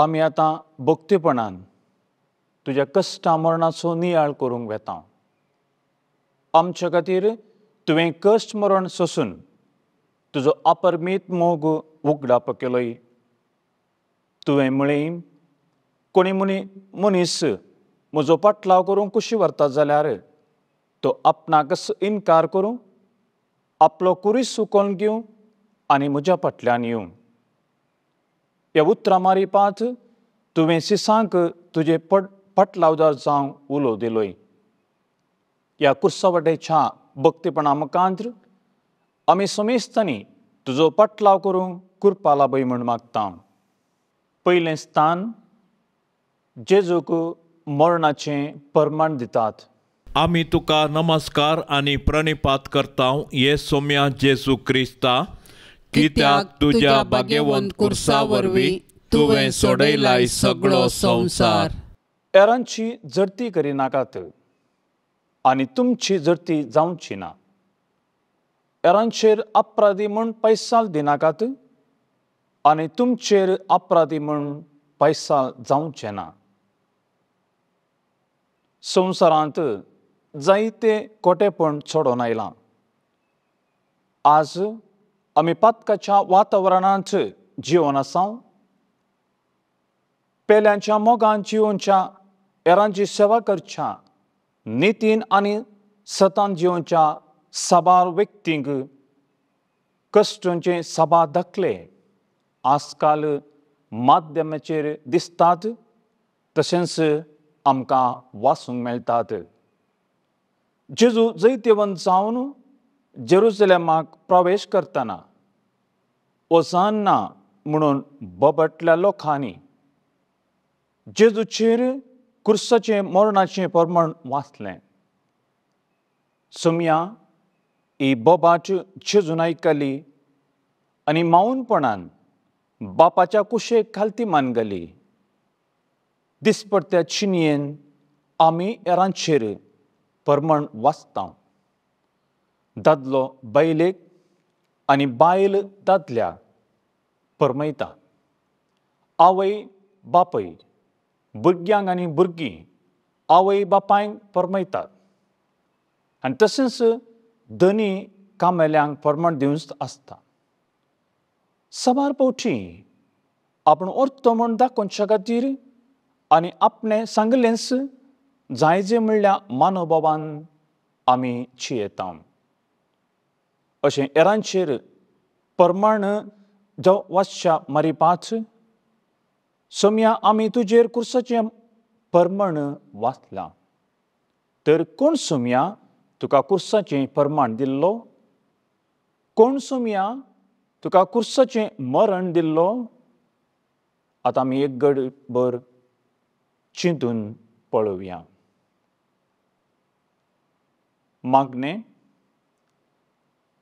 आमी आतां भक्तीपणान तुज्या कश्टा मरणाचो नियाळ करूंक वेता. आमच्या खातीर तुवें कश्ट मरण सोसून तुजो अपरमीत मोग उगडाप केलोय. तुवें म्हळें, कोणी मनीस म्हजो पाटलाव करूंक कुशी व्हरता जाल्यार तो आपणाकच इनकार करूं, आपलो कुरीस उखलून घेवं आनी म्हज्या फाटल्यान येवं. ह्या उतरां मारिपात तुवें सिसांक तुजे पाटलावदार जावंक उलो दिलोय. ह्या कुर्सा वाटेच्या भक्तीपणा मुखांत आमी समेस्तांनी तुजो पाटलाव करूंक कृपा लाभय म्हूण मागता. पयलें स्थान, जेजूक मरणाचें प्रमाण दितात. आमी तुका नमस्कार आनी प्रणिपात करता हे सोम्या जेजू क्रिस्ता, कित्याक तुज्या भाग्यवंत कुर्सा वरवीं तुवें सोडयलाय सगळो संवसार. हेरांची जडती करिनाकात आनी तुमची जडती जावची ना. हेरांचेर अपराधी म्हूण पैसाल दिनाकात आनी तुमचेर अपराधी म्हूण पैसाल जावचें ना. संवसारांत जायते कोटेपण चडोवन आयलां. आज आमी पातकाच्या वातावरणांत जिवन आसा. पेल्यांच्या मोगान जिवनच्या, हेरांची सेवा करच्या नितीन आनी सतान जिवनच्या साबार व्यक्तींक कश्टांचे साबार दाखले आजकाल माध्यमाचेर दिसतात, तशेंच आमकां वाचूंक मेळटात. जेजू जैतिवंत जावन जेरुजलेमाक प्रवेश करतना ओजान्ना म्हणून बबटल्या लोकांनी जेजूचेर कुर्साचें मरणाचें प्रमाण वाचलें. सोम्या ही बोबाट जेजून आयकली आनी मावनपणान बापाच्या कुशेक खालती मान घाली. दिसपडत्या चिनयेन आमी हेरांचेर प्रमाण वाचता. दादलो बायलेक आनी बायल दादल्या परमयता. आवय बापय भुरग्यांक आनी भुरगीं आवय बापायंक परमयतात आनी तशेंच धनी कामेल्यांक परमण दिवंच आसता. साबार फावटी आपूण अर्थ म्हूण दाखोवच्या खातीर आनी आपणें सांगलेंच जायजे म्हणल्यार मानोभावान आमी चियेता. अशें हेरांचेर प्रमाण जावं वाचच्या मारिपाच सोम्या आमी तुजेर कुर्साचें प्रमाण वाचलां, तर कोण सोम्या तुका कुर्साचें प्रमाण दिल्लो? कोण सोम्या तुका कुर्साचें मरण दिल्लो? आतां आमी एक गडभर चिंतून पळोवया. मागणें.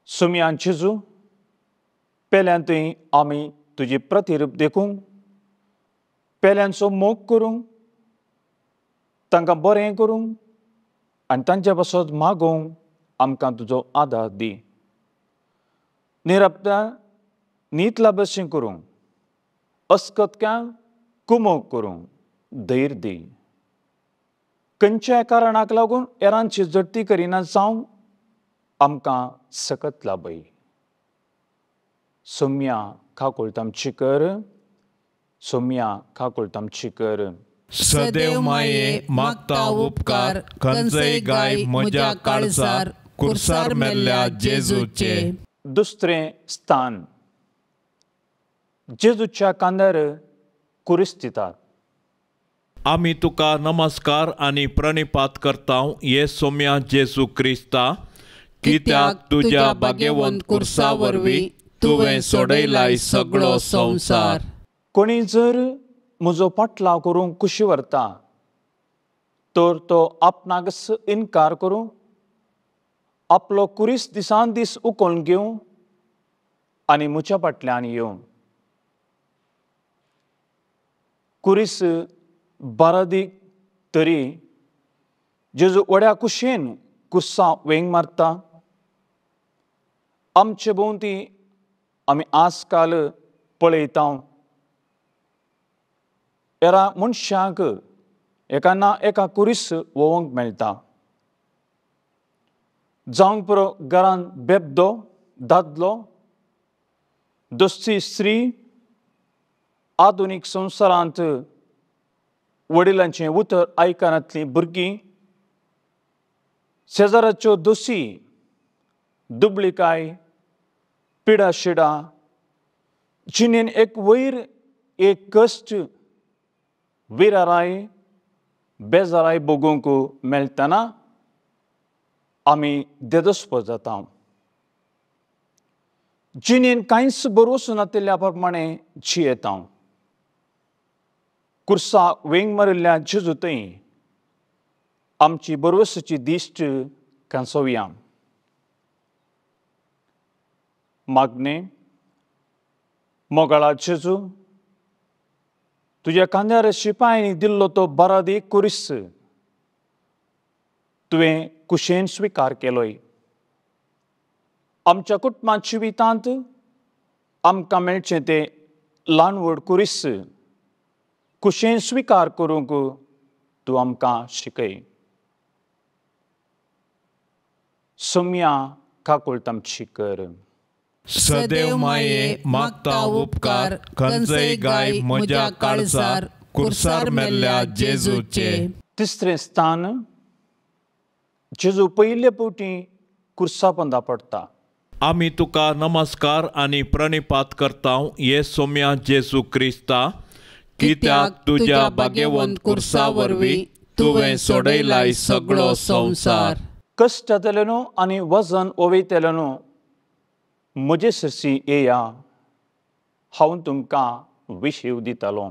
सोम्या जेजू, पेल्यांतूय आमी तुजी प्रतिरूप देखूंक, पेल्यांचो मोग करूंक, तांकां बरें करूंक आनी तांचे पासत मागोवंक आमकां तुजो आदार दी. निरपता नीत लाभशें करूंक, अस्कतक्यांक कुमोक करूंक धैर्य दी. खंयच्याय कारणाक लागून हेरांची जडती करिना जावंक आमकां सकत लाभय. सोम्या काकुळट आमची कर, सोम्या काकुळट आमची कर. सदैव माये मागता उपकार, खंयचेय गाय म्हज्या काळजार कुर्सार मेल्ल्या जेजूचे. दुसरें स्थान, जेजूच्या कांद्यार कुरीस दितात. आमी तुका नमस्कार आनी प्रणिपात करता हे सोम्या जेजू क्रिस्ता, कित्याक तुज्या भाग्यवंत कुर्सा वरवीं तुवें सोडयलाय सगळो संवसार. कोणी जर म्हजो पाटलाव करूंक कुशी व्हरता तर तो आपणाकच इनकार करूं, आपलो कुरीस दिसान दीस उखलून घेवं आनी म्हज्या फाटल्यान येवं. कुरीस बारादीक तरी जेजू व्हड्या कुशेन कुर्सा वेंग मारता. आमचे भोंवती आमी आजकाल पळयता. एरा मनशांक एका ना एका कुरीस वोवंक मेळटा. जावंक पुरो घरान बेबदो दादलो दोस्ती स्त्री आधुनीक संवसारांत वडिलांचें उतर आयकनातलीं भुरगीं शेजाराच्यो दोशी दुबळिकाय पिडा शिडा जिणेन एक वयर एक कश्ट विराराय बेजाराय भोगूंक मेळटना आमी देदस्प जाता. जिणेन कांयच भरवंसो नातिल्ल्या प्रमाणे जियेता. कुर्सा वेंग मारिल्ल्या जेजू थंय आमची भरवंसाची दिश्ट कांसोवया. मागणें. मोगाळा जेजू, तुज्या खांद्यार शिपायांनी दिल्लो तो बारादी कुरीस तुवें कुशेन स्विकार केलोय. आमच्या कुटुंबांत जिवितांत आमकां मेळचें तें ल्हान व्हड कुरीस कुशेन स्विकार करूंक तूं आमकां शिकय. सोम्या काकुळट आमची कर. सदैव माये मागता उपकार खंयचेय गाय म्हज्या काळजार कुर्सार मेल्ल्या जेजूचे. तिसरें स्थान, जेजू पयले फावटी कुर्सा पोंदा पडटा. आमी तुका नमस्कार आनी प्रणिपात करता हे सोम्या जेजू क्रिस्ता, कित्याक तुज्या भाग्यवंत कुर्सा वरवीं तुवें सोडयलाय सगळो संवसार. कश्ट जातले न्हू आनी वजन ओवयतले न्हू म्हजे सरशी येया, हांव तुमकां विशीव दितलो.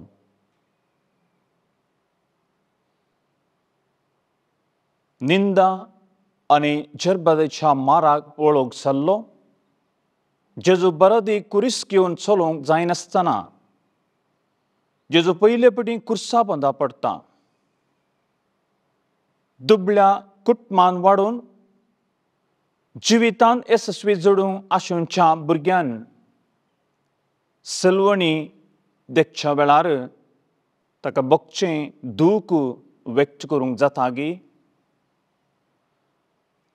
निंदा आनी जरबादेच्या माराक वळख जाल्लो जेजू बरादी कुरीस घेवन चलोवंक जायनासतना जेजू पयले पटी कुर्सा पोंदा पडटा. दुबळ्या कुटुंबान वाडून जिवितांत येसस्वी जोडूंक आशेवच्या भुरग्यान सलवणी देखच्या वेळार ताका भोगचें दूख व्यक्त करूंक जाता गी?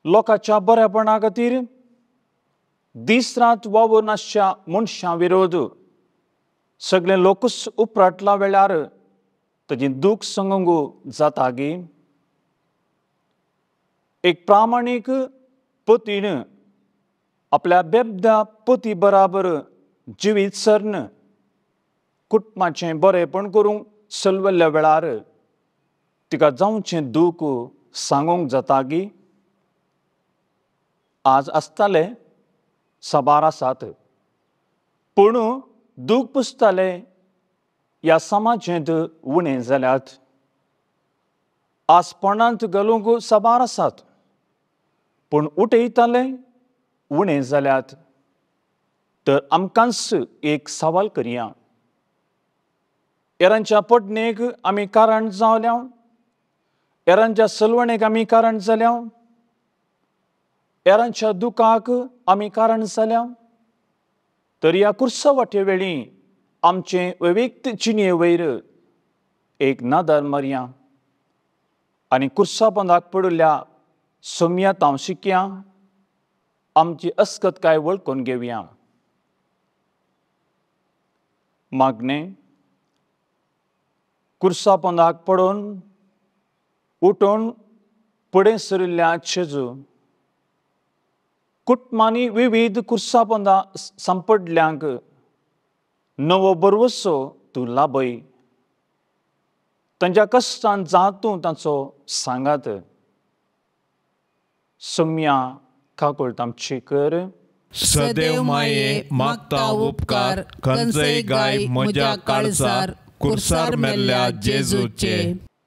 लोकांच्या बऱ्यापणा खातीर दीस रात वावून आसच्या मनशां विरोध सगळे लोकूच उपराटला वेळार ताजें दूख सांगूंक जाता गी? एक प्रामाणीक पतीन आपल्या बेबद्या पती बराबर जिवीत सरन कुटुंबाचें बरेपण करूंक सलवल्ल्या वेळार तिका जावचें दूख सांगूंक जाता गी? आज आसताले साबार आसात, पूण दूख पुसताले ह्या समाजेंत उणें जाल्यात. आज पणांत घालूंक साबार आसात, पूण उठयताले उणें जाल्यात. तर आमकांच एक सवाल करया, हेरांच्या पडणेक आमी कारण जाल्या, हेरांच्या सलवणेक आमी कारण जाल्या, हेरांच्या दुखाक आमी कारण जाल्या. तर ह्या कुर्सा वाटे वेळी आमचे वैयक्तीक जिणे वयर एक नदर मारया आनी कुर्सा पोंदाक पडिल्ल्या सोम्या तांव शिकया, आमची अस्कतकाय वळखून घेवया. मागणें. कुर्सा पोंदाक पडून उठून फुडें सरिल्ल्या जेजू कुटुंबांनी विविध कुर्सा पोंदा सांपडल्यांक नवो भरवंसो तूं लाभय. तांच्या कश्टान जा तूं तांचो सांगात. सोम्या काकुळट आमची कर. सदैव माये मागता उपकार खंयचेय गाय म्हज्या काळजार कुर्सार मेल्ल्या जेजूचे.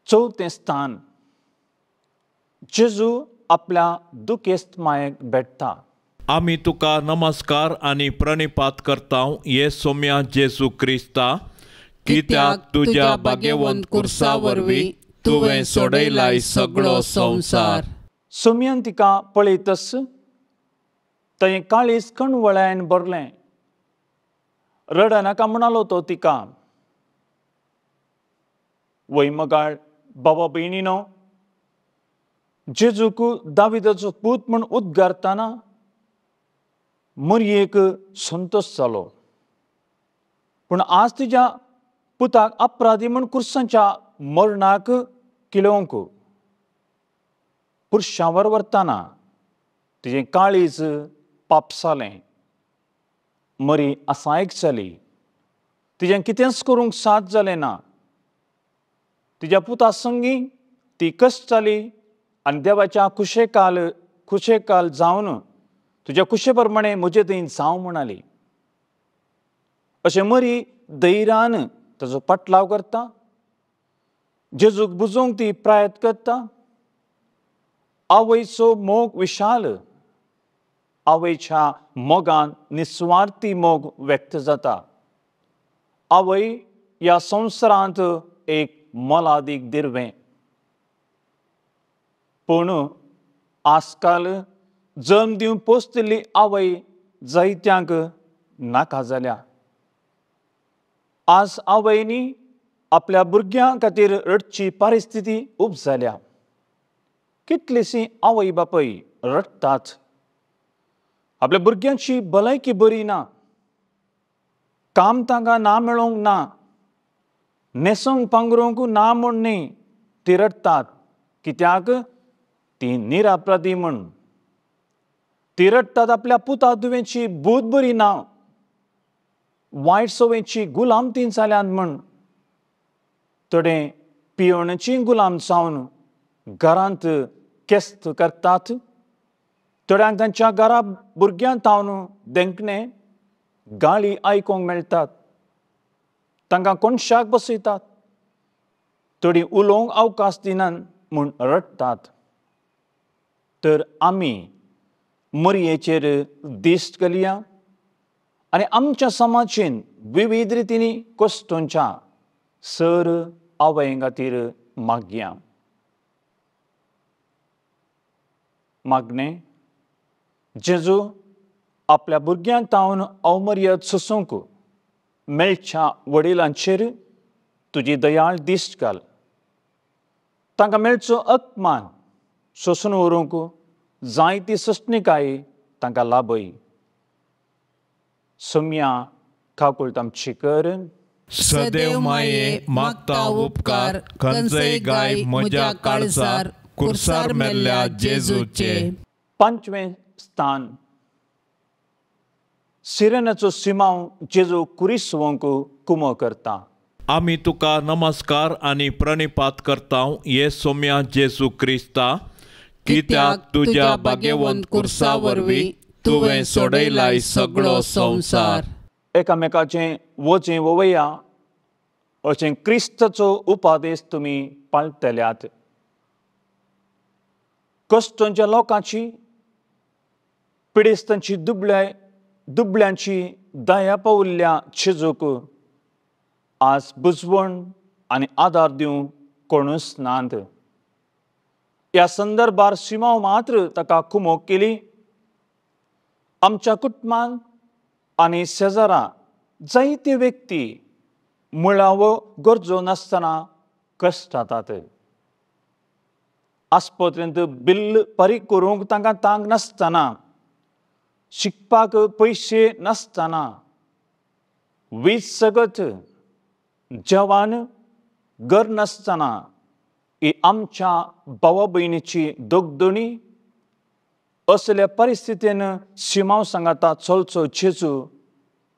चवथें स्थान, जेजू आपल्या दुखेस्त मायेक भेटता. आमी तुका नमस्कार आनी प्रणिपात करता हे सोम्या जेजू क्रिस्ता, कित्याक तुज्या भाग्यवंत कुर्सा वरवीं तुवें सोडयलाय सगळो संवसार. सोम्यान तिका पळयतच ताणें काळीज कणवळ्यान भरलें. रडनाका म्हणालो तो तिका. वय मगाळ बाबा भयणीनो, जेजूक दाविदाचो पूत म्हूण उद्गारतना मरयेक संतोश जालो, पूण आज तिज्या पुताक अपराधी म्हूण कुर्सांच्या मरणाक किलोवंक पुरशावर व्हरतना तिजें काळीज पापसालें। मरी असायक जाली, तिजें कितेंच करूंक साथ जालें ना। तिज्या पुता संगी ती कश्ट जाली आनी देवाच्या खुशेकाल जावन तुज्या खुशे प्रमाणे म्हजे थंय जावं म्हणाली। अशें मरी धैर्यान ताजो पाटलाव करता, जेजूक बुजोवंक ती प्रयत्न करता। आवयचो मोग विशाल, आवयच्या मोगान निस्वार्थी मोग व्यक्त जाता। आवय ह्या संवसारांत एक मोलादीक दिर्वें, पूण आजकाल जल्म दिवन पोसतिल्ली आवय जायत्यांक नाका जाल्या। आज आवयनी आपल्या भुरग्यां खातीर रडची परिस्थिती उब जाल्या। कितलीशीं आवय बापूय रडटात, आपल्या भुरग्यांची भलायकी बरी ना, काम तांकां ना मेळोंक ना, न्हेसोंक पांगरूंक ना म्हूण न्ही, ती रडटात कित्याक ती निरापराधी म्हूण। ती रडटात आपल्या पुता धुवेची बूद बरी ना, वायट संवयेची गुलाम ती जाल्यात म्हूण। थोडे पियोवणेची गुलाम जावन घरांत केस्त करतात, थोड्यांक तांच्या घरा भुरग्यां तावन देंकणे गाळी आयकूंक मेळटात, तांकां कोणशाक बसयतात, थोडीं उलोवंक अवकाश दिनात म्हूण रडटात। तर आमी मरयेचेर दिश्ट घालया आनी आमच्या समाजेन विविध रितींनी कश्टोंच्या सर आवय खातीर मागया। मागणें, जेजू आपल्या भुरग्यांक तावन अवमर्याद सोसूंक मेळच्या वडिलांचेर तुजी दयाळ दिश्ट घाल, तांकां मेळचो अपमान सोसून व्हरूंक जायती सस्निकाय तांकां लाभय। सोम्या काकुळट आमची कर। सदैव माये मागता उपकार, खंयचेय गाय म्हज्या काळजार कुर्सार मेल्ल्या जेजूचे। पांचवें स्थान, सिरेनाचो सिमांव जेजू कुरिसवंक कुमो करता। आमी तुका नमस्कार आनी प्रणिपात करता ये सोम्या जेजू क्रिस्ता, कित्याक तुज्या भाग्यवंत कुर्सा वरवीं तुवें सोडयलाय सगळो संवसार। एकामेकाचें वचें वोवया अशें क्रिस्ताचो उपादेश तुमी पाळटल्यात। कश्टांच्या लोकांची, पिडेस्तांची, दुबळ्यांची दया पावल्ल्या जेजूक आज बुजवण आनी आदार दिवंक कोणूच नात। ह्या संदर्भार सिमांव मात्र ताका कुमोक केली। आमच्या कुटुंबान आनी शेजारा जायते व्यक्ती मुळावो गरजो नासतना कश्टातात। आस्पत्रेंत बिल्ल फारीक करूंक तांकां तांक नासतना, शिकपाक पयशे नासतना, वीज सगत जेवण घर नासतना ही आमच्या भावा भयणीची दगदणी। असल्या परिस्थितीन सिमांव सांगाता चलचो जेजू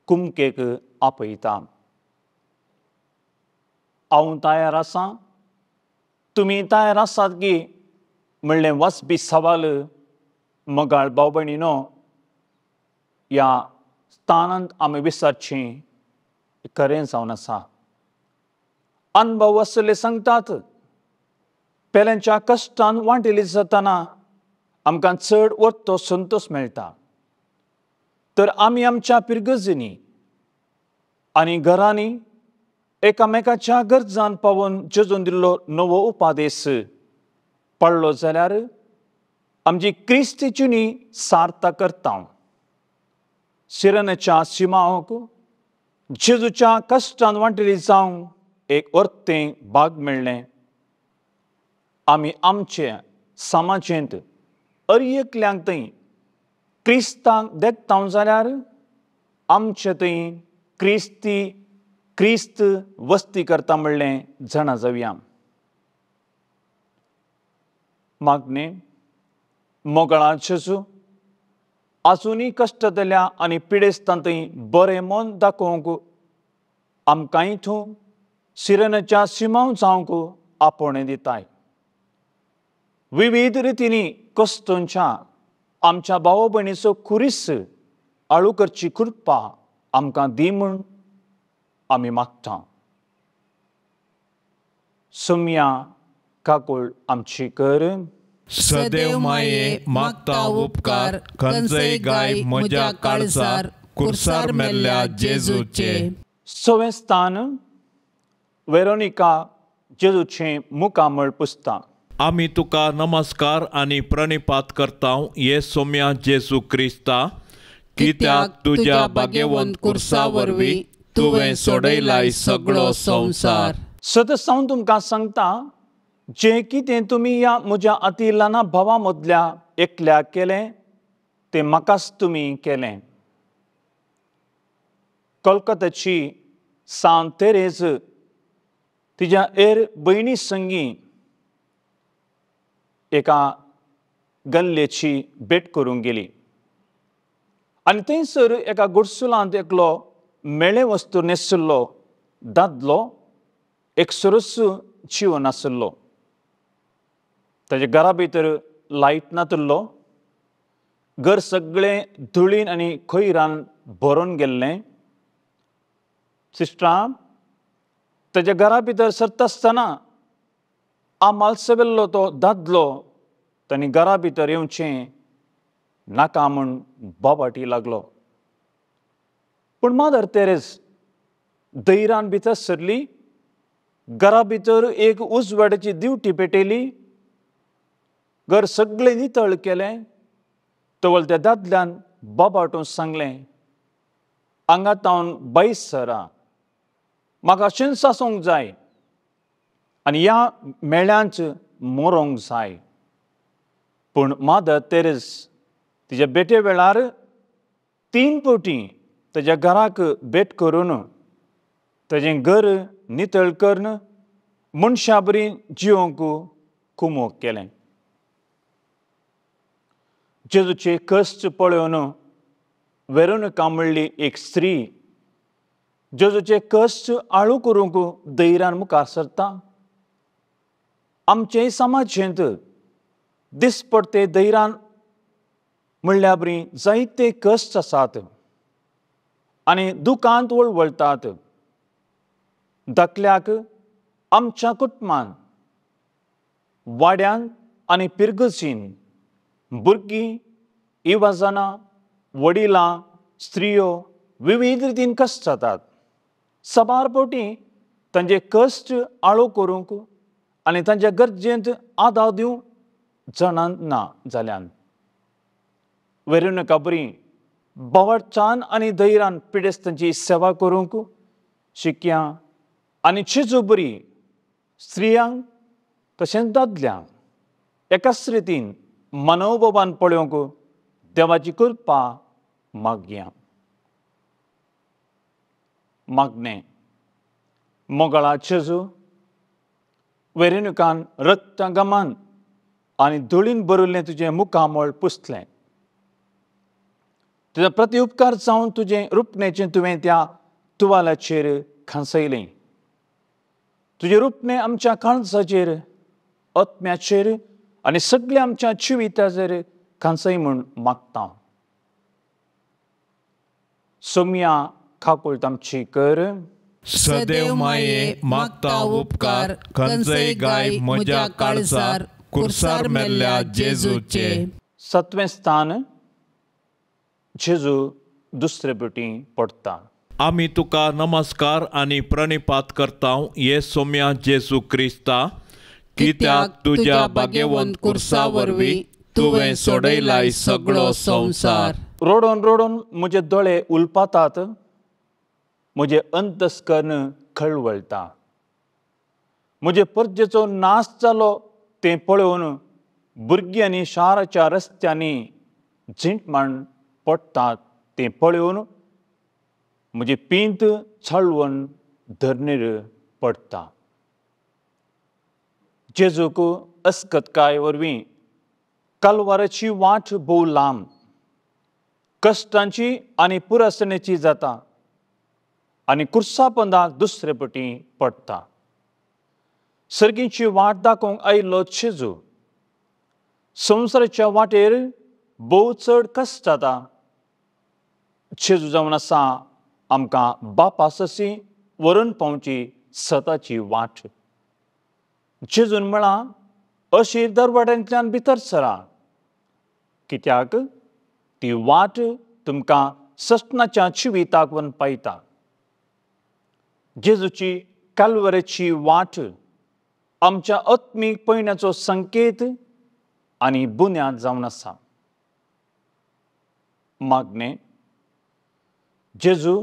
कुमकेक आपयता। हांव तयार आसा, तुमी तयार आसात की म्हणलें वाचपी सवाल मगाळ भाव भयणीनो ह्या स्थानांत आमी विसरचें खरें जावन आसा। अणभव आसले सांगतात, पेल्यांच्या कश्टान वांटेली जातना आमकां चड वरतो संतोश मेळटा। तर आमी आमच्या पिरगर्जींनी आनी घरांनी एकामेकाच्या गरजान पावोवन जेजून दिल्लो नवो उपादेश पडलो जाल्यार आमची क्रिस्तीची सार्थ करता। सिरनाच्या सिमांक जेजूच्या कश्टान वांटेली जावं एक अर्थें भाग मेळ्ळें। आमी आमचे समाजेंत अर एकल्यांक थंय क्रिस्तांक देखता जाल्यार आमचे थंय क्रिस्ती क्रिस्त वस्ती करता म्हणलें जाणा जावया। मागणें मोगळा जेजू आजुनूय कश्टतल्या आनी पिडेस्तां थंय बरें मन दाखोवंक आमकांय तूं सिरनाच्या सिमांव जावंक आपोवणें दिताय। विविध रितींनी कश्टांच्या आमच्या भाव भयणीचो खुरीस आळू करची कृपा आमकां दी म्हूण आमी मागता। सोम्या काकूळ आमची कर। सदैव माये मागता उपकार खंयचेय गाय म्हज्या काळजार कुर्सार मेल्ल्या जेजूचे। सवें स्थान वेरोनिका जेजूचें मुखामळ पुसता। आमी तुका नमस्कार आनी प्रणिपात करता ये सोम्या जेजू क्रिस्ता, कित्याक तुज्या भाग्यवंत कुर्सा वरवीं तुवें सोडयलाय सगळो संवसार। सदस हांव तुमकां सांगता, जें कितें तुमी ह्या म्हज्या अती ल्हाना भावा मदल्या एकल्याक केलें तें म्हाकाच तुमी केलें। कोलकाताची सांत तेरेज तिज्या हेर भयणी संगी एका गल्लेची भेट करूंक गेली आनी थंयसर एका गुडसुलांत एकलो मेळे वस्तू न्हेसिल्लो दादलो एक सुरस जिवन आशिल्लो। ताच्या घरा भितर लायट नातिल्लो, घर सगळें धुळीन आनी खैरान भरून गेल्लें। सिस्टरा ताच्या घरा भितर सरता आसतना आमालसवेल्लो तो दादलो तांणी घरा भितर येवचें नाका म्हूण बाबाटी लागलो। पूण मादर तेरेज धैर्यान भितर सरली, घरा भितर एक उजवाडाची दिवटी पेटयली, घर सगळें नितळ केलें। तवळ त्या दादल्यान बाबाटून सांगलें, हांगा तावन भायर सरा, म्हाका अशेंच आसूंक जाय आनी ह्या मेळ्यांच मरोंक जाय। पूण मादर तेरेज तिच्या भेटे वेळार 3 फावटी ताच्या घराक भेट करून ताजें घर नितळ करून मनशा बरी जिवंक कुमोक केलें। जेजूचे कश्ट पळोवन वेरोनिका म्हणली एक स्त्री जेजूचे कश्ट आळू करूंक धैर्यान मुखार सरता। आमचे समाजेंत दिसपडते धैर्यान म्हणल्या बरी जायते कश्ट आसात आनी दुकांत वळवळटात। धाकल्याक आमच्या कुटुंबान वाड्यान आनी पिरगसीन भुरगीं, इवाजनां, वडिलां, स्त्रियो विविध रितीन कश्ट जातात। साबार फावटी तांचे कश्ट आळो करूंक आनी तांच्या गरजेंत आदार दिवंक जाणां ना जाल्यान वेरोनिका बरी बावडचान आनी धैर्यान पिडेस्तांची सेवा करूंक शिकया आनी जेजू बरी स्त्रियांक तशेंच दादल्यांक एकाच रितीन मनोभावान पळोवंक देवाची कृपा मागया। मागणें मोगळा जेजू वेरोनिकान रक्तगमान आनी धुळीन भरिल्लें तुजें मुखामळ पुसलें, तुज्या प्रति उपकार जावन तुजें रुपणेचें तुवें त्या तुवाल्याचेर खांसयलें। तुजें रुपणें आमच्या काळजाचेर, आत्म्याचेर आनी सगळ्या आमच्या जिविताचेर खांसय म्हूण मागता। सोम्या काकूळट आमची कर। सदैव माये मागता उपकार खंयचेय गाय म्हज्या काळजार कुर्सार मेल्ल्या जेजूचे। 7वें स्थान जेजू दुसरे फावटी पडटा। आमी तुका नमस्कार आनी प्रणिपात करता ये सोम्या जेजू क्रिस्ता, कित्याक तुज्या भाग्यवंत कुर्सा वरवीं तुवें सोडयलाय सगळो संवसार। रोडोन रोडोन म्हजे दोळे उलपातात, म्हजें अंतस्कर्ण खळवळटा। म्हजे परजेचो नाश जालो तें पळोवन भुरग्यांनी शाराच्या रस्त्यांनी झिंट मांड पडटात तें पळोवन म्हजी पींत छळवण धरणीर पडटा. जेजूक अस्कतकाय वरवीं कलवाराची वाट भोव लांब, कश्टांची आनी पुरसणेची जाता आनी कुर्सापंदाक दुसरे पटी पडटा. सर्गीची वाट दाखोवंक आयिल्लो जेजू संवसाराच्या वाटेर भोव चड कश्ट जाता. जेजू जावन आसा आमकां बापा सशी व्हरून पावची सताची वाट. जेजून म्हळां, अशी दरवाट्यांतल्यान भितर सरा, कित्याक ती वाट तुमकां सस्नाच्या जिविताक व्हरून पायता. जेजूची कालवरेची वाट आमच्या आत्मीक पयण्याचो संकेत आनी बुन्याद जावन आसा. मागणें, जेजू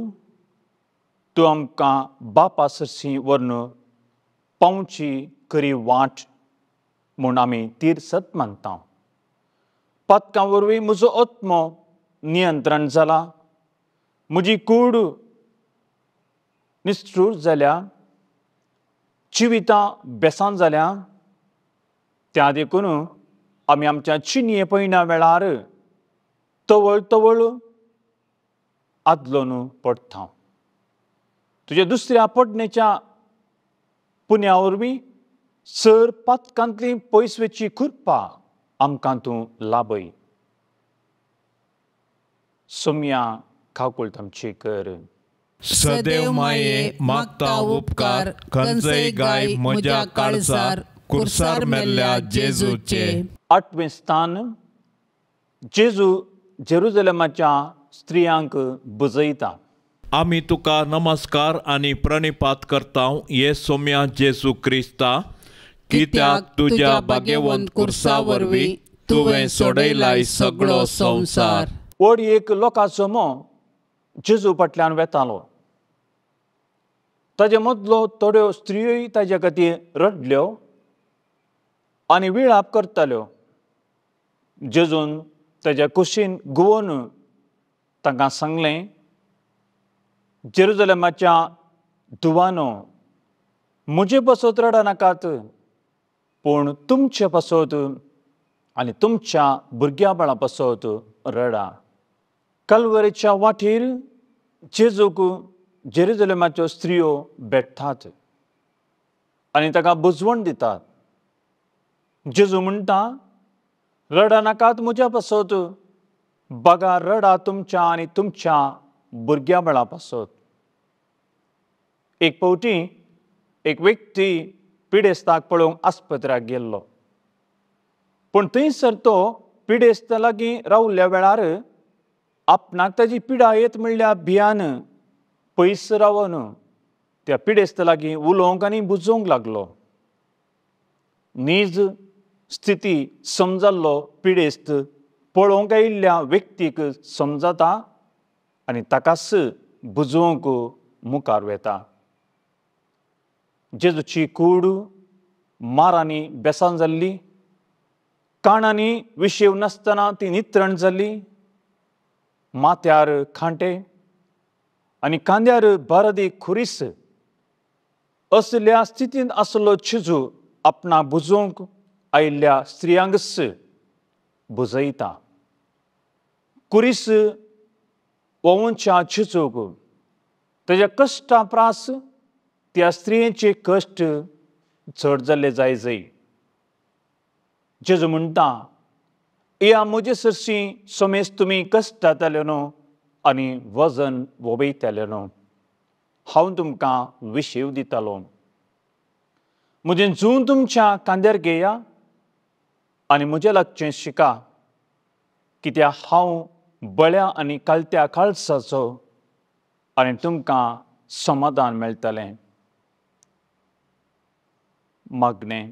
तूं आमकां बापा सरशी व्हरून पावची खरी वाट म्हूण आमी तीर सत मानता. पातकां वरवीं म्हजो आत्मो नियंत्रण जाला, म्हजी कूड निश्ठूर जाल्या, जिवितां बेसान जाल्या. त्या देखून आमी आमच्या चिनये पयण्या वेळार तवळ तवळ आदलोन पडटा. तुज्या दुसऱ्या पडणेच्या पुण्या वरवीं सर पातकांतली पयस वचची कृपा आमकां तूं लाभय. सोम्या काकुळट आमची कर. सदैव माये मागता उपकार, खंयचेय गाय म्हज्या काळजार कुर्सार मेल्ल्या जेजूचे. आठवें स्थान, जेजू जेरुजलेमाच्या स्त्रियांक बुजयता. आमी तुका नमस्कार आनी प्रणिपात करता हे सोम्या जेजू क्रिस्ता, कित्याक तुज्या भाग्यवंत कुर्सा वरवीं तुवें सोडयलाय सगळो संवसार. व्हड एक लोकांचो मो जेजू फाटल्यान वेतालो. ताजे मदलो थोड्यो स्त्रियोय ताज्या खातीर रडल्यो आनी विळाप करताल्यो. जेजून ताज्या कुशीन घुंवोन तांकां सांगलें, जेरुजलेमाच्या धुवानो, म्हजे पासत रडनाकात, पूण तुमचे पासत आनी तुमच्या भुरग्या बाळा पासत रडा. कलवरेच्या वाटेर जेजूक जेरुजलेमाच्यो स्त्रियो भेटतात आनी ताका बुजवण दितात. जेजू म्हणटा, रडनाकात म्हज्या पासत, बगा रडा तुमच्या आनी तुमच्या भुरग्या बाळा पासत. एक फावटी एक व्यक्ती पिडेस्ताक पळोवंक आस्पत्र्याक गेल्लो, पूण थंयसर तो पिडेस्ता लागीं रावल्ल्या वेळार आपणाक ताजी पिडा येत म्हणल्यार भियान पयस रावन त्या पिडेस्ता लागीं उलोवंक आनी बुजोवंक लागलो. नीज स्थिती समजाल्लो पिडेस्त पळोवंक आयिल्ल्या व्यक्तीक समजता आनी ताकाच बुजोवंक मुखार वेता. जेजूची कूड मारांनी बेसान जाल्ली, काणांनी विशेव नासतना ती नित्रण जाल्ली, माथ्यार खांटे आनी खांद्यार बारदी खुरीस असल्या स्थितींत आसलो जेजू आपणा बुजोवंक आयिल्ल्या स्त्रियांकच बुजयता. कुरीस व्होंवच्या जेजूक ताज्या कश्टा प्रास त्या स्त्रियेचे कश्ट चड जाल्ले जाय जय. जेजू म्हणटा, या म्हजे सरशी समेज तुमी कश्टांतले न्हू आनी वजन वोबयताले न्हू, हांव तुमकां विशेव दितालो. म्हजें जून तुमच्या कांद्यार घेया आनी म्हजें लागचें शिका, कित्याक हांव बळ्या आनी कालत्या काळसाचो आनी तुमकां समाधान मेळटलें. मागणें,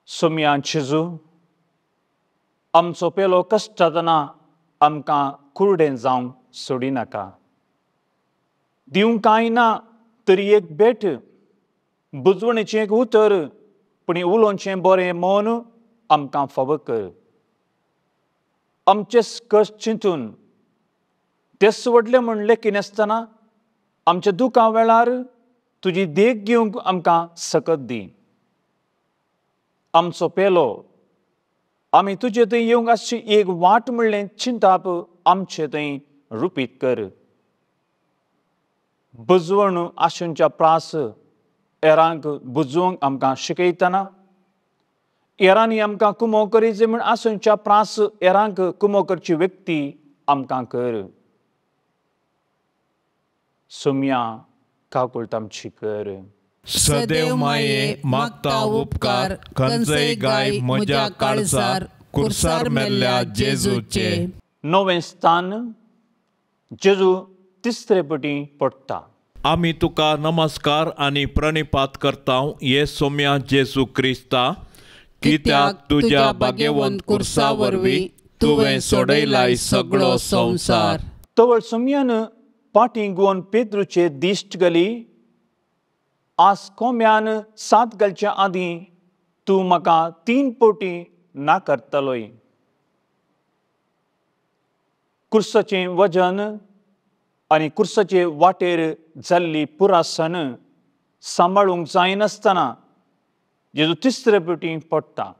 सोम्या जेजू, आमचो पेलो कश्टातना आमकां कुरडें जावंक सोडिनाका. दिवंक कांय ना तरी एक भेट बुजवणेचें एक उतर पूण उलोवचें बरें मन आमकां फावो कर. आमचेच कश्ट चिंतून तेच व्हडलें म्हूण लेखिनासतना आमच्या दुखां वेळार तुजी देख घेवंक आमकां सकत दी. आमचो पेलो आमी तुजे थंय येवंक आसची एक वाट म्हणलें चिंताप आमचे थंय रुपीत कर. बुजवण आशेंच्या प्रास एरांक बुजोवंक आमकां शिकयतना एरांनी आमकां कुमो करीत म्हूण आसूनच्या प्रास एरांक कुमो करची व्यक्ती आमकां कर. सोम्या काकुळट आमची कर. सदैव माये मागता उपकार खंयचेय गाय म्हज्या काळजार कुर्सार मेल्ल्या जेजूचे. नवें स्थान जेजू तिसरे पटी पडटा. आमी तुका नमस्कार आनी प्रणिपात करता हे सोम्या जेजू क्रिस्ता, कित्याक तुज्या भाग्यवंत कुर्सा वरवीं तुवें सोडयलाय सगळो संवसार. तवळ सोम्यान पाटी गोवन पेद्रूचे दिश्ट गली, आज कोम्यान सात घालच्या आदीं तूं म्हाका 3 पटी ना करतलोय. कुर्साचें वजन आनी कुर्साचे वाटेर जाल्ली पुरासन सांबाळूंक जायनासतना जेजू तिसरे पटी पडटा.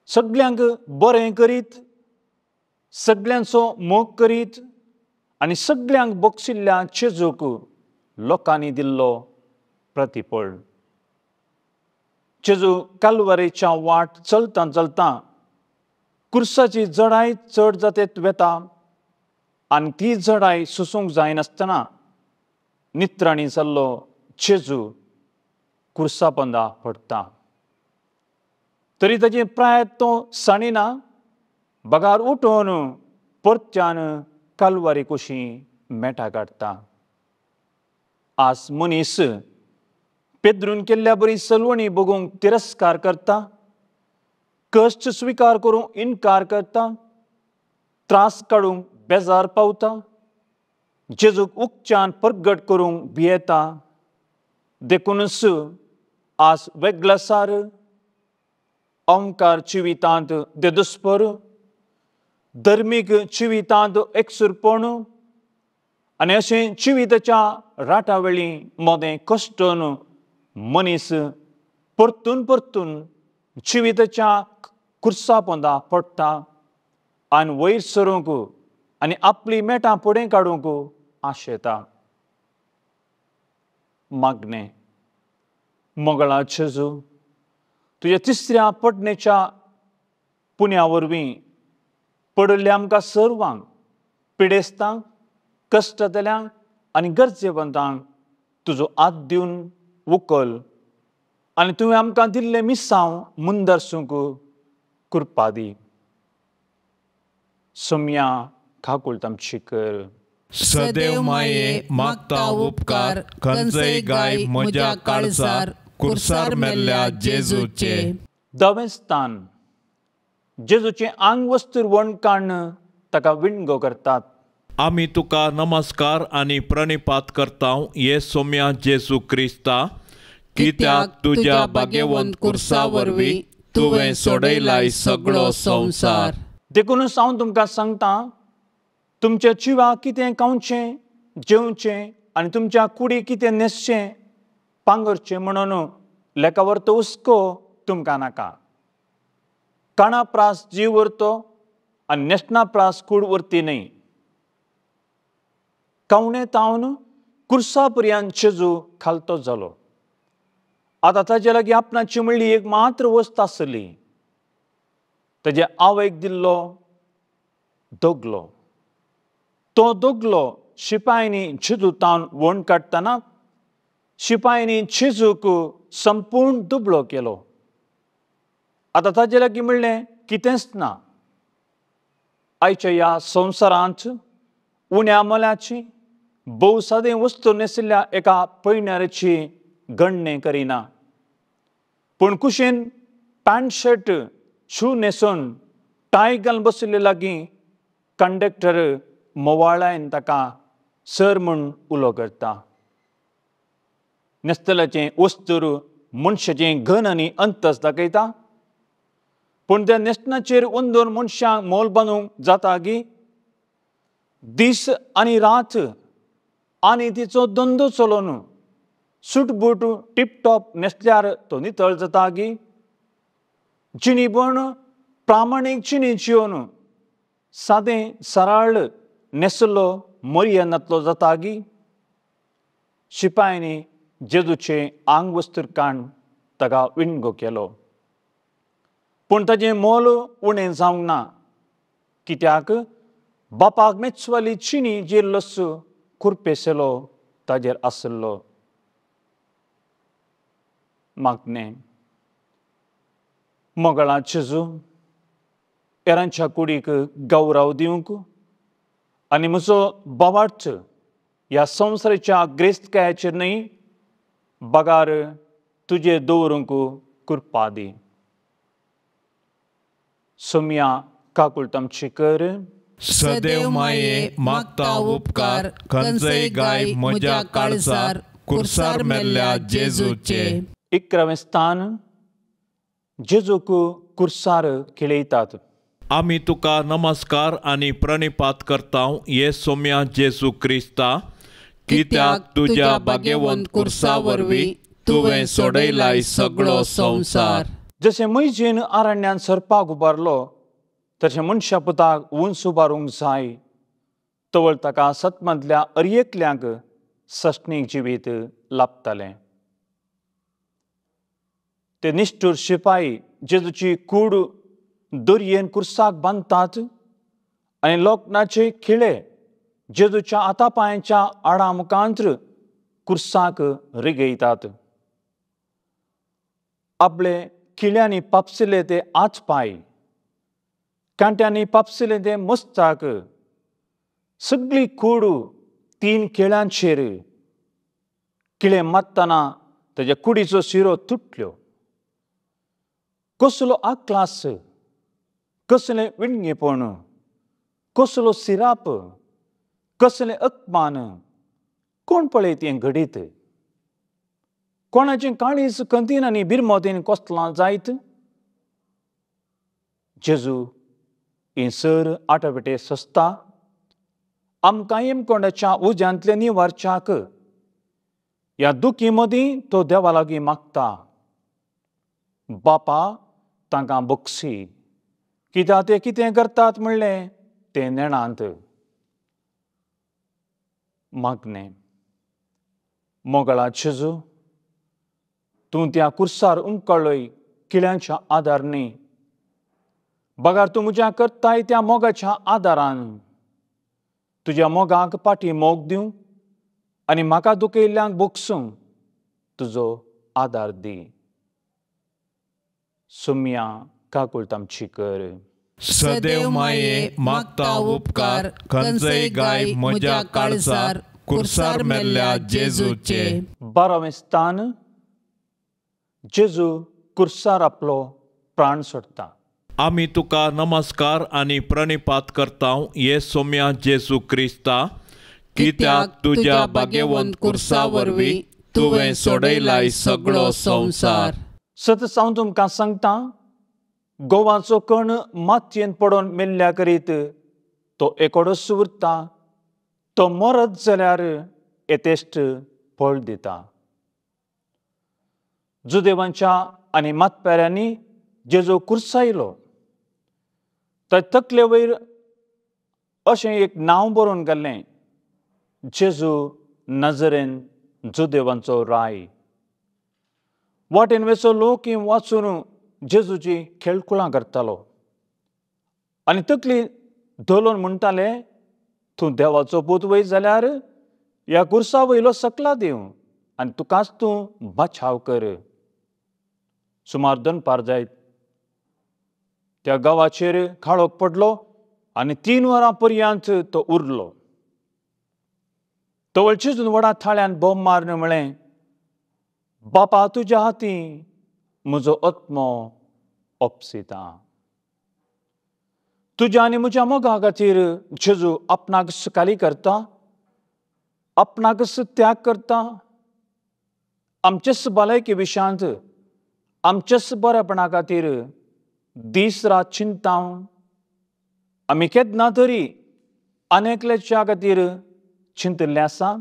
सगल्यांक बरें करीत, सगल्यांचो मोग करीत आनी सगल्यांक बक्षिल्ल्या जेजूक लोकांनी दिल्लो प्रतिफळ. जेजू कालवारेच्या वाट चलता चलता कुर्साची जडाय चड जातेत वेता आनी ती जडाय सोसूंक जायनासतना नित्राणी जाल्लो जेजू कुर्सा पंदा पडटा. तरी ताचे प्रायत तो साणिना, बगार उठून परत्यान कालवारी कुशी मेटा काडटा. आज मनीस पेद्रून केल्ल्या बरी सलवणी बघूंक तिरस्कार करता, कश्ट स्विकार करूंक इनकार करता, त्रास काडूंक बेजार पावता, जेजूक उकच्यान परगट करूंक भियेता. देखूनच आज वेगळसार ओंकार जिवितांत देदुस्पर, धर्मीक जिवितांत एकसुरपण आनी अशें जिविताच्या राटावेळी मदें कश्टन मनीस परतून परतून जिविताच्या कुर्सा पोंदा पडटा आनी वयर सरूंक आनी आपली मेटां फुडें काडूंक आशेता. मागणें. मोगळा जेजू, तुज्या तिसऱ्या पडणेच्या पुण्या वरवीं पडिल्ल्या आमकां सर्वांक, पिडेस्तांक, कश्टतल्यांक आनी गरजेवंतांक तुजो हात दिवन उकल आनी तुवें आमकां दिल्लें मिसांव मुंदरसूंक कृपा दी. सोम्या काकुळट आमची कर. सदैव माये मागता उपकार खंयचेय गाय म्हज्या काळजार कुर्सार मेल्ल्या जेजूचे. दवें स्थान जेजूचें आंग वस्तूर वण काडून ताका विणगो करतात. आमी तुका नमस्कार आनी प्रणिपात करता हे सोम्या जेजू क्रिस्ता, कित्याक तुज्या भाग्यवंत कुर्सा वरवीं तुवें सोडयलाय सगळो संवसार. देखूनच हांव तुमकां सांगता, तुमच्या जिवाक कितें खावचें जेवचें आनी तुमच्या कुडी कितें न्हेसचें पांगरचें म्हणून लेखावरतो हुस्को तुमकां नाका. काणा प्रास जीव उरतो आनी न्हेसणा प्रास कूड उरती न्हय. कावणे तावन कुर्सा पर्यंत जेजू खालतो जालो. आतां ताजे लागीं आपणाची म्हणली एक मात्र वस्त आसली, ताजे आवयक दिल्लो दगलो. तो दगलो शिपायांनी जेजू तावन वण काडटना शिपायांनी जेजूक संपूर्ण दुबळो केलो. आतां ताजे लागीं म्हणलें कितेंच ना. आयच्या ह्या संवसारांत उण्या मोलाची भोव सादें वस्तू न्हेसिल्ल्या एका पयणाऱ्याची गणणे करिना, पूण कुशीन पॅन्ट शर्ट शू न्हेसून टाय घालून बशिल्ले लागीं कंडक्टर मोवाळायन ताका सर म्हूण उलो करता. न्हेसतल्याचें वस्तूर मनशाचें घन आनी अंतस दाखयता, पूण त्या न्हेसणाचेर अंदून मनशांक मोल बांदूंक जाता गी? दीस आनी रात आनी तिचो धंदो चलोवन सुटबूट टिपटॉप न्हेसल्यार तो नितळ जाता गी? जिणीपण प्रामाणीक जिणी जिवन सादें सरळ न्हेसलो मर्यादांतलो जाता गी? शिपायांनी जेजूचें आंग वस्त्र काण ताका विणगो केलो, पूण ताजें मोल उणें जावंक ना, कित्याक बापाक मेचवाली चिणी जिल्लोस कुरपेसलो ताजेर आसलो. मागणें. मोगळा जेजू, हेरांच्या कुडीक गौरव दिवंक आनी म्हजो बाबार्थ ह्या संवसाराच्या ग्रेस्तकायाचेर न्हय बगार तुजे दवरूंक कृपा दी. सोम्या काकुळट आमची कर. सदैव माये मागता उपकार खंयचेय गाय म्हज्या काळजार कुर्सार मेल्ल्या जेजूचे. 11वें स्थान. जेजूक कुर्सार खेळयतात. आमी तुका नमस्कार आनी प्रणिपात करता हे सोम्या जेजू क्रिस्ता, कित्याक तुज्या भाग्यवंत कुर्सा वरवीं तुवें सोडयलाय सगळो संवसार. जशें मैजेन आरण्यान सरपाक उबारलो तशें मनशा पुताक उंच उबारूंक जाय, तवळ ताका सतमंतल्या अरयेकल्यांक सस्नीक जिवीत लाभतालें. ते निश्ठूर शिपाई जेजूची कूड दोरयेन कुर्साक बांदतात आनी लोकनाचे खिळे जेजूच्या आतापायांच्या आडा मुखांत्र कुर्साक रिगयतात. आपले खिळ्यांनी पापसिले ते आठ पांय, कांट्यांनी पापसिले ते मस्ताक, सगळी कूड 3 खिळ्यांचेर. खिळे मारतना ताज्या कुडीचो शिरो तुटल्यो. कसलो आकलास, कसलें विणगेपण, कसलो सिराप, कसलें अपमान. कोण पळयत हें घडीत? कोणाचें काळीज कंदीन आनी बिरमोदीन कसलां जायत? जेजू हें सर आटापिटे सस्ता आमकां येमकोंडाच्या उज्यांतले निवारच्याक. ह्या दुखी मदीं तो देवा लागीं मागता, बापा तांकां बक्षी, कित्याक ते कितें करतात म्हणलें तें नेणांत. मागणें. मोगळा जेजू, तूं त्या कुर्सार उमकळय किळ्यांच्या आदार न्ही, बगार तूं म्हज्या करताय त्या मोगाच्या आदारान. तुज्या मोगाक फाटीं मोग दिवं आनी म्हाका दुखयल्ल्यांक बोगसूंक तुजो आदार दी. सोम्या काकुळट आमची कर. सदैव माये मागता उपकार खंयचेय गाय म्हज्या काळजार कुर्सार मेल्ल्या जेजूचे. 12वें स्थान. जेजू कुर्सार आपलो प्राण सोडटा. आमी तुका नमस्कार आनी प्रणिपात करता हे सोम्या जेजू क्रिस्ता, कित्याक तुज्या भाग्यवंत कुर्सा वरवीं तुवें सोडयलाय सगळो संवसार. सतत हांव तुमकां सांगता, गोवाचो कण मातयेन पडोन मेल्ल्या करीत तो एकोडोच उरता, तो मरत जाल्यार येतेश्ट फळ दिता. जुदेवांच्या आनी मातपेऱ्यांनी जेजू कुर्सायलो, ताचे तकले वयर अशें एक नांव बरोवन घाल्लें, जेजू नजरेन जुदेवांचो राय. वाटेन वेचो लोक वाचून जेजूची खेळकुळां करतालो आनी तकली धोलून म्हणटाले, तूं देवाचो पूत वय जाल्यार ह्या कुर्सा वयलो सकला दिवं आनी तुकाच तूं बचाव कर. सुमार दनपार जायत त्या गांवाचेर काळोख पडलो आनी 3 वरां पर्यंत तो उरलो. तवळ जेजून व्हडा थाळ्यान बोम मारून म्हळें, बापा तुज्या हातीं म्हजो आत्मो ओपसिता. तुज्या आनी म्हज्या मोगा खातीर जेजू आपणाक सकाळी करता, आपणाकच त्याग करता, आमचेच भलायके विशयांत, आमचेच बरेपणा खातीर दीस रात चिंता। आमी केन्ना तरी आनी एकल्याच्या खातीर चिंतिल्लें आसा?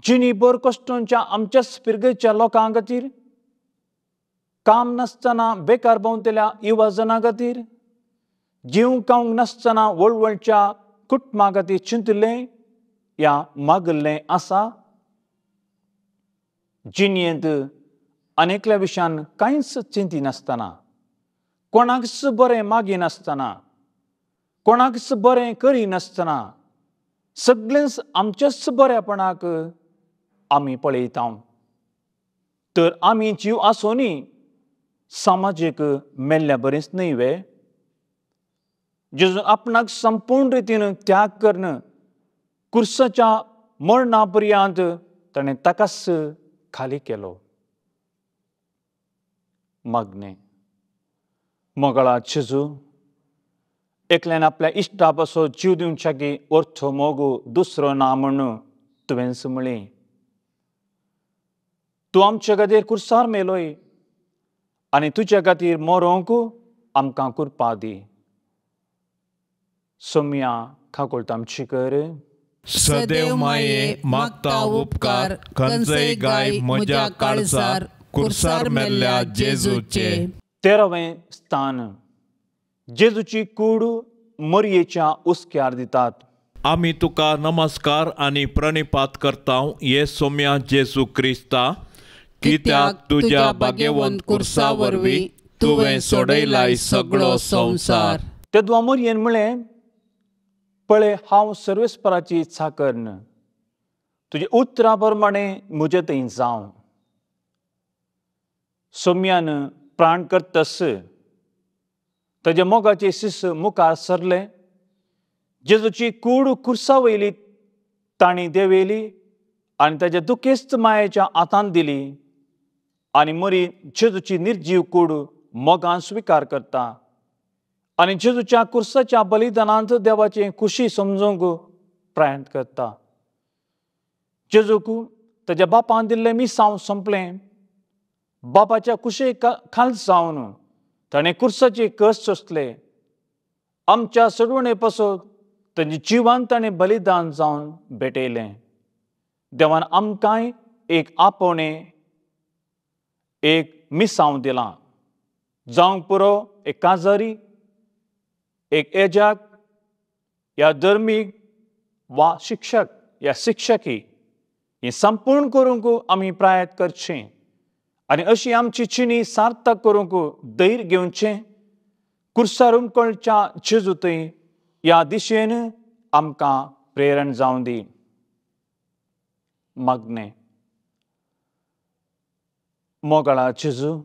जिणी भर कश्टांच्या आमच्याच पिरगेच्या लोकां खातीर, काम नासतना बेकार भोंवतल्या युवा खातीर, जीव खावंक नासतना वळवळच्या कुटुंबा खातीर चिंतिल्लें या मागिल्लें आसा? जिणेंत आनी एकल्या विशयान कांयच चिंतिनासतना, कोणाकच बरें मागिनासतना, कोणाकच बरें करिनासतना सगळेंच आमच्याच बरेपणाक आमी पळयता। तर आमी जीव आसोनी समाजीक मेल्ल्या बरेंच न्हय वे? जेजून आपणाक संपूर्ण रितीन त्याग करून कुर्साच्या मरणा पर्यंत ताणें ताकाच खाली केलो। मागणें। मोगाळा जेजू, एकल्यान आपल्या इश्टा पासो जीव दिवच्याकी अर्थ मोग दुसरो ना म्हूण तुवेंच म्हळें। तूं आमचे खातीर कुर्सार मेलोय आनी तुजे खातीर मरोंक आमकां कृपा दी। सोम्या काकुळट आमची कर। सदैव माये मागता उपकार, खंयचेय गाय म्हज्या काळजार कुर्सार मेल्ल्या जेजूचे। 13वें स्थान। जेजूची कूड मरयेच्या हुस्क्यार दितात। आमी तुका नमस्कार आनी प्रणिपात करता ये सोम्या जेजू क्रिस्ता, कित्याक तुज्या भाग्यवंत कुर्सा वरवीं तुवें सोडयलाय सगळो संवसार। तेदवा मरयेन म्हळें, पळय हांव सर्वेस्पराची चाकर्न, तुजे उतरा प्रमाणे म्हजे थंय जावं। सोम्यान प्राण करतस ताज्या मोगाचे शिस मुखार सरले। जेजूची कूड कुर्सा वयली तांणी देंवयली आनी ताज्या दुखेस्त मायेच्या हातांत दिली आनी मरी जेजूची निर्जीव कूड मोगान स्विकार करता आनी जेजूच्या कुर्साच्या बलिदानांत देवाचे खुशी समजूंक प्रयत्न करता। जेजूक ताज्या बापान दिल्लें मिसांव सोंपलें। बापाच्या कुशे खाल जावन ताणें कुर्साचे कस सोंसले। आमच्या सोडवणे पासत तांचे जिवान ताणें बलिदान जावन भेटयलें। देवान आमकांय एक आपोवणें, एक मिसांव दिलां। जावंक पुरो एक काजारी, एक एजाक या धर्मीक वा शिक्षक या शिक्षकी हें संपूर्ण करूंक आमी प्रयत्न करचें आनी अशी आमची चिनी सार्थक करूंक धैर्य घेवचें। कुर्सार उमकळच्या जेजू थंय ह्या दिशेन आमकां प्रेरण जावं दी। मागणें। मोगाळा जेजू,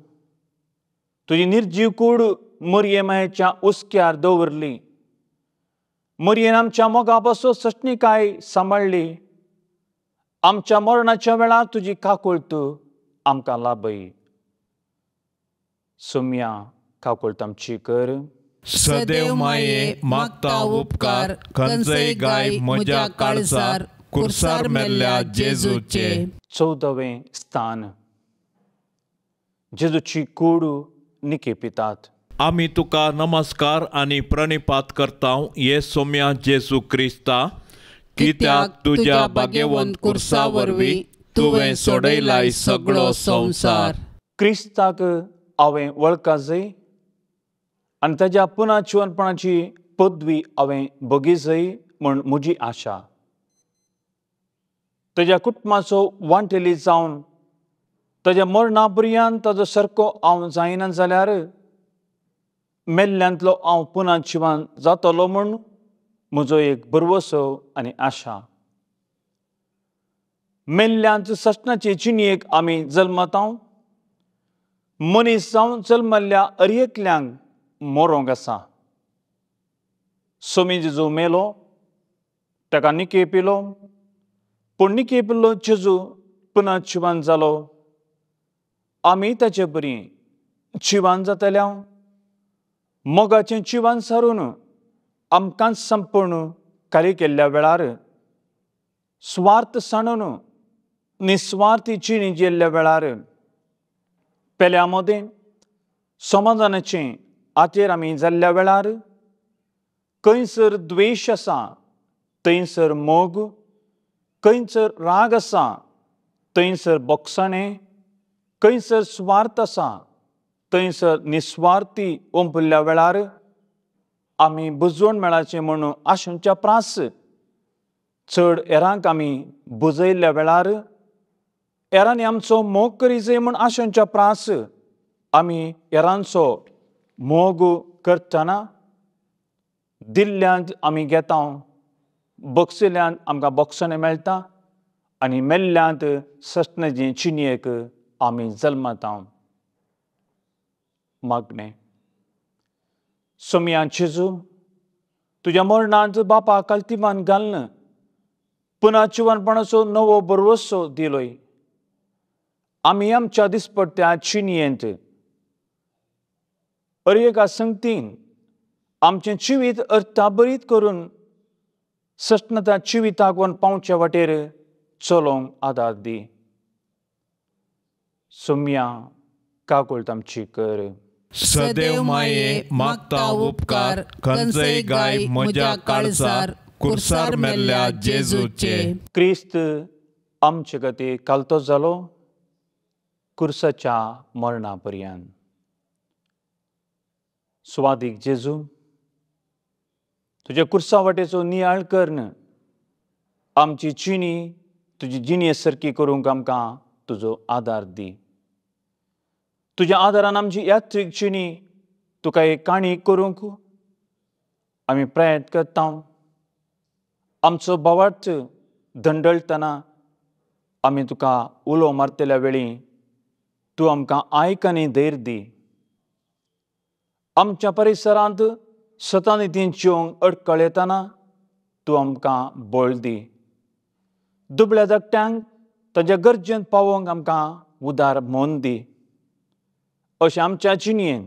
तुजी निर्जीव कूड मरये मायेच्या हुस्क्यार दवरली। मरयेन आमच्या मोगा पासून सटणीकाय सांबाळ्ळी। आमच्या मरणाच्या वेळार तुजी काकुळट आमकां लाभय। सोम्या काकुळट आमची कर। सदैव माये मागता उपकार, खंयचेय गाय म्हज्या काळजार कुर्सार मेल्ल्या जेजूचे। 14वें स्थान। जेजूची कूड निके पितात। आमी तुका नमस्कार आनी प्रणिपात करता ये सोम्या जेजू क्रिस्ता, कित्याक तुज्या भाग्यवंत कुर्सा वरवीं तुवें सोडयलाय सगळो संवसार। क्रिस्ताक हांवें वळखा जाय आनी ताज्या पुना जिवनपणाची पदवी हांवें भोगी जाय म्हूण म्हजी आशा। ताज्या कुटुंबाचो वांटेली जावन ताज्या मरणा पर्यंत ताजो सारको हांव जायना जाल्यार मेल्ल्यांतलो हांव पुना जिवन जातलो म्हूण म्हजो एक भरवसो आनी आशा। मेल्ल्यांत ससनाचे जिणेक आमी जल्मता। मनीस जावन जल्मल्ल्या अरएकल्यांक मरोंक आसा। सोमी जेजू मेलो, ताका निके पिलो, पूण निके पिल्लो जेजू पुना जिवन जालो। आमी ताचे बरी जिवन जातल्या। मोगाचें जिवन सारून आमकां संपूर्ण कार्य केल्ल्या वेळार स्वार्थ सांडून निस्वार्थी जिणी जियेल्ल्या वेळार पेल्या मदें समाधानाचें आतेर आमी जाल्ल्या वेळार खंयसर द्वेश आसा थंयसर मोग, खंयसर राग आसा थंयसर बोगसाणें, खंयसर स्वार्थ आसा थंयसर निस्वार्थी ओंपल्ल्या वेळार आमी बुजवण मेळाचें म्हणून आशेच्या प्रास चड हेरांक आमी बुजयल्ल्या वेळार हेरांनी आमचो मोग करी जाय म्हूण आशेच्या प्रास आमी हेरांचो मोग करतना दिल्ल्यांत आमी घेता, बक्षिल्ल्यान आमकां बक्षणें मेळटा आनी मेल्ल्यांत सस्नाचे चिनयेक आमी जल्मता. मागणें. सोमया जेजू, तुज्या मरणांत बापा कालतिमान घालून पुना जिवनपणाचो नवो भरवसो दिलोय. आमी आमच्या दिसपट्ट्या चिनयेंत अर एका संगतीन आमचें जिवीत अर्थाभरीत करून सस्नता जिविताक वन पावच्या वाटेर चलोवंक आदार दी. सोमया काकुळट आमची कर. सदैव माये मागता उपकार खंयचेय गाय म्हज्या काळजार कुर्सार मेल्ल्या जेजूचे. क्रिस्त आमचे खातीर कालतो जालो कुर्साच्या मरणा पर्यंत. सुवादीक जेजू, तुज्या कुर्सा वाटेचो नियाळ करन आमची जिणी तुजी जिणे सारकी करूंक आमकां तुजो आदार दी. तुज्या आदारान आमची यात्रीक जिणी तुका एक काणी करूंक आमी प्रयत्न करता. आमचो भावार्थ दंडळटना आमी तुका उलो मारतल्या वेळी तूं आमकां आयक आनी धैर्य दी. आमच्या परिसरांत सतानितीन जिवंक अडकळ येतना तूं आमकां बळ दी. दुबळ्या धाकट्यांक तांच्या गरजेन पावोवंक आमकां उदार मन दी. अशें आमच्या जिणेन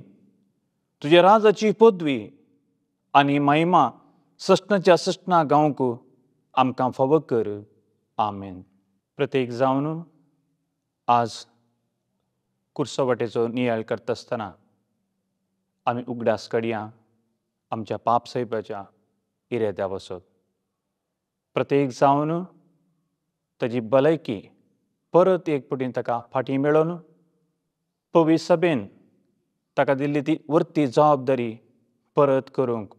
तुज्या राजाची पदवी आनी महिमा सस्नाच्या सस्ना गावंक आमकां फावो कर. आमेन. प्रत्येक जावन आज कुर्सा वाटेचो नियाळ करता आसतना आमी उगडास काडया आमच्या पाप सायबाच्या इराद्या वसत. प्रत्येक जावन ताजी भलायकी परत एक पटी ताका फाटीं मेळोवन पवी सभेन ताका दिल्ली ती वर्ती जबाबदारी परत करूंक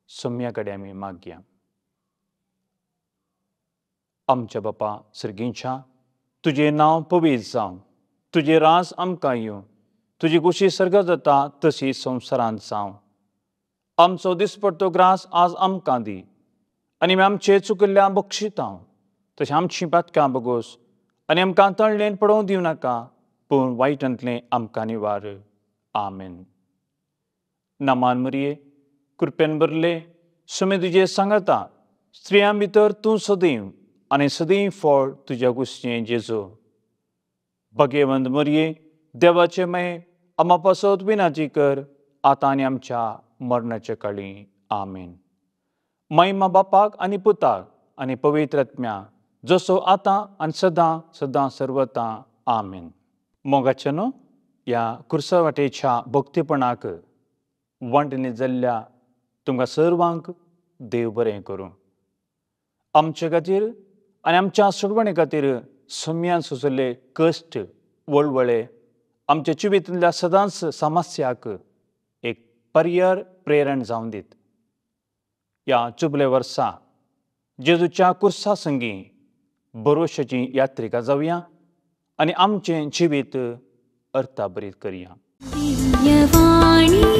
सोम्या कडेन आमी मागया. आमच्या बापा सर्गींच्या, तुजें नांव पवीत जावं, तुजें राज आमकां येवं, तुजी खुशी सर्गात जाता तशी संवसारांत जावं. आमचो दिसपट्टो ग्रास आज आमकां दी आनी आमी आमचे चुकिल्ल्या बक्षिता तशें आमचीं पातकां बगोस आनी आमकां तळणेन पडोवंक दिवं नाका, पूण वायटांतलें आमकां निवार. आमेन. नमान मरिये, कृपेन भरले, सुमे तुजे सांगता, स्त्रियां भितर तूं सदैव आनी सदैव फळ तुज्या गुस्चें जेजू. भगेवंत मरिये, देवाचे माये, आमा पासत विनाची कर आतां आनी आमच्या मरणाच्या काळी. आमेन. महिमा बापाक आनी पुताक आनी पवित्र आत्म्या, जसो आतां आनी सदां सदां सर्वता. आमेन. मोगाचे न्हू ह्या कुर्सा वाटेच्या भक्तीपणाक वांटणी जाल्ल्या तुमकां सर्वांक देव बरें करूं. आमचे खातीर आनी आमच्या सोडवणे खातीर सम्यान सोंसले कश्ट वळवळे आमच्या जिवितांतल्या सदांच समस्याक एक पर्याय प्रेरण जावन दीत. ह्या चुबले वर्सा जेजूच्या कुर्सा संगी भरोशाची यात्रिका जावया आनी आमचें जिवीत अर्थाभरीत करया. दिव्यवाणी.